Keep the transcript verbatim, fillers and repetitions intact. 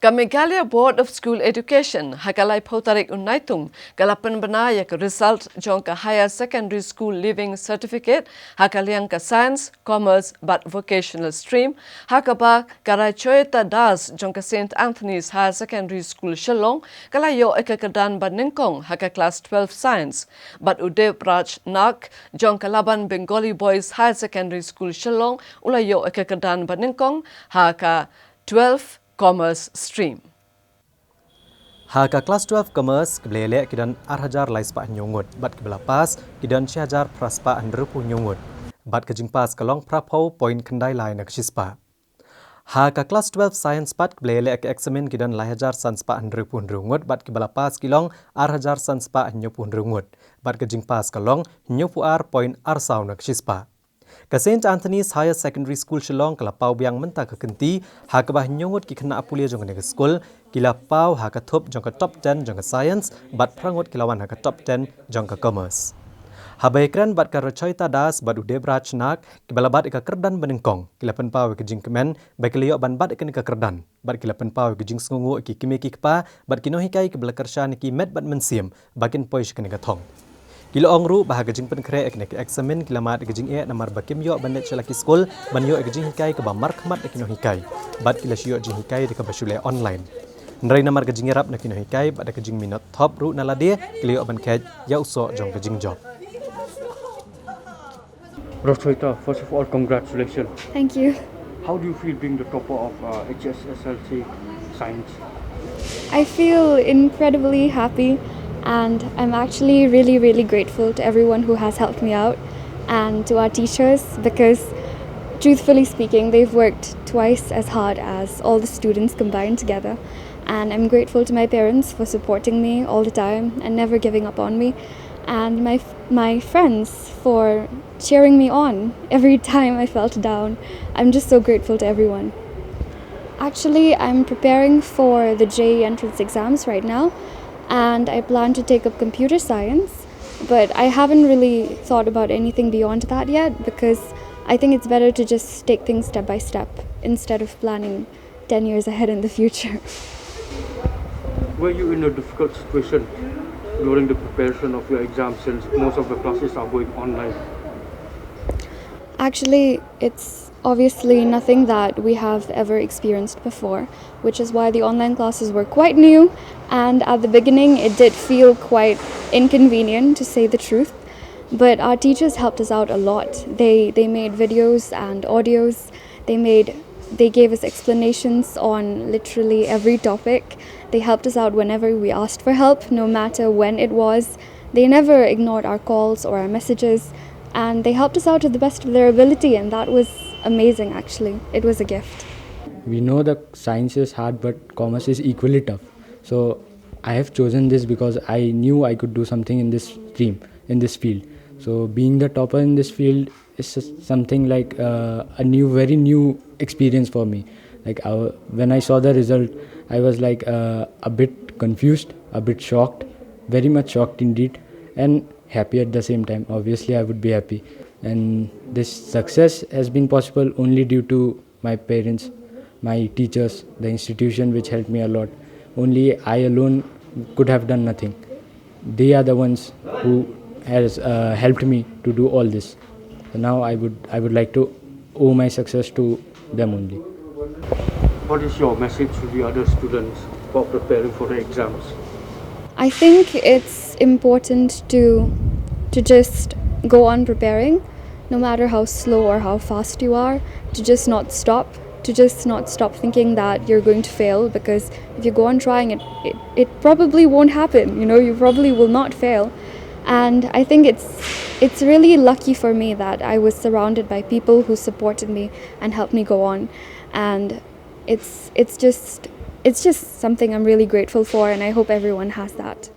Ka Meghalaya Board of School Education ha ka laiphew tarik u Naitung ka la pynbna ïa ka result jong ka Higher Secondary School Leaving Certificate ha ka liang ka Science, Commerce bad Vocational Stream, ha kaba ka Rachoita Das jong ka Saint Anthony's Higher Secondary School Shillong ka la ïoh ïa ka kyrdan ba nyngkong ha ka klas twelve Science, bad u Debraj Nag jong ka Laban Bengali Boys Higher Secondary School Shillong u la ïoh ïa ka kyrdan ba nyngkong ha ka twelve Commerce Stream. Ha ka klas twelve Commerce, kiba la ïaleh ki don ar hajar lai spah hynñiew ngut, bad kiba la pass ki don shi hajar phra spah hynriewphew hynñiew ngut, bad ka jingpass ka long phraphew point khyndai lai na ka shispah. Ha ka klas twelve Science pat, kiba la ïaleh ka eksamin ki don lai hajar san spah hynriewphew hynriew ngut, bad kiba la pass ki long ar hajar san spah hynñiewphew hynriew ngut, bad ka jingpass ka long hynñiewphew ar point ar saw na ka shispah. Ka Saint Anthony's Higher Secondary School Shillong ka la paw biang mynta ka kynti, ha kaba hynñiew ngut ki khynnah pule jong kane ka skul ki la paw ha ka thup jong ka top ten jong ka Science, bad phra ngut ki la wan ha ka top ten jong ka Commerce. Haba ïakren bad ka Rachoita Das bad u Debraj Nag, kiba la bat ïa ka kyrdan ba nyngkong, ki la pynpaw ïa ka jingkmen ba ki la ïoh ban bat ïa kane ka kyrdan, bad ki la pynpaw ïa ka jingsngewnguh ïa ki kmie ki kpa bad ki nonghikai kiba la kyrshan ïa ki met bad mynsiem ba kin poi sha kane ka thong. Ki la ong ruh ba ha ka jingpynkhreh ïa kane ka eksamin ki la mad ïa ka jingeh namar ba kim ïoh ban leit sha la ki skul ban ïoh ïa ka jinghikai kaba markhmat da ki nonghikai, bad ki la shu ïoh jinghikai da kaba shu leh online. Hynrei namar ka jingïarap na ki nonghikai bad da ka jingminot thop ruh na lade, ki la ïoh ban kheit ïa u soh jong ka jingjop. Rachoita, first of all, congratulations. Thank you. How do you feel being the topper of uh, H S S L C Science? I feel incredibly happy, and I'm actually really, really grateful to everyone who has helped me out and to our teachers, because, truthfully speaking, they've worked twice as hard as all the students combined together. And I'm grateful to my parents for supporting me all the time and never giving up on me, and my, my friends for cheering me on every time I felt down. I'm just so grateful to everyone. Actually, I'm preparing for the J E E entrance exams right now, and I plan to take up computer science, but I haven't really thought about anything beyond that yet, because I think it's better to just take things step by step instead of planning ten years ahead in the future. Were you in a difficult situation during the preparation of your exams, since most of the classes are going online? Actually, it's obviously nothing that we have ever experienced before, which is why the online classes were quite new, and at the beginning it did feel quite inconvenient, to say the truth. But our teachers helped us out a lot. They, they made videos and audios. They made, they gave us explanations on literally every topic. They helped us out whenever we asked for help, no matter when it was. They never ignored our calls or our messages, and they helped us out to the best of their ability, and that was amazing, actually. It was a gift. We know the science is hard, but commerce is equally tough. So I have chosen this because I knew I could do something in this stream, in this field. So being the topper in this field is s- something like uh, a new, very new experience for me. Like I, when I saw the result, I was like uh, a bit confused, a bit shocked, very much shocked indeed, and happy at the same time. Obviously, I would be happy. And this success has been possible only due to my parents, my teachers, the institution which helped me a lot. Only I alone could have done nothing. They are the ones who has uh, helped me to do all this. So now I would I would like to owe my success to them only. What is your message to the other students who are preparing for the exams? I think it's important to to just go on preparing, no matter how slow or how fast you are, to just not stop, to just not stop thinking that you're going to fail, because if you go on trying it, it, it probably won't happen, you know, you probably will not fail. And I think it's it's really lucky for me that I was surrounded by people who supported me and helped me go on. And it's it's just it's just something I'm really grateful for, and I hope everyone has that.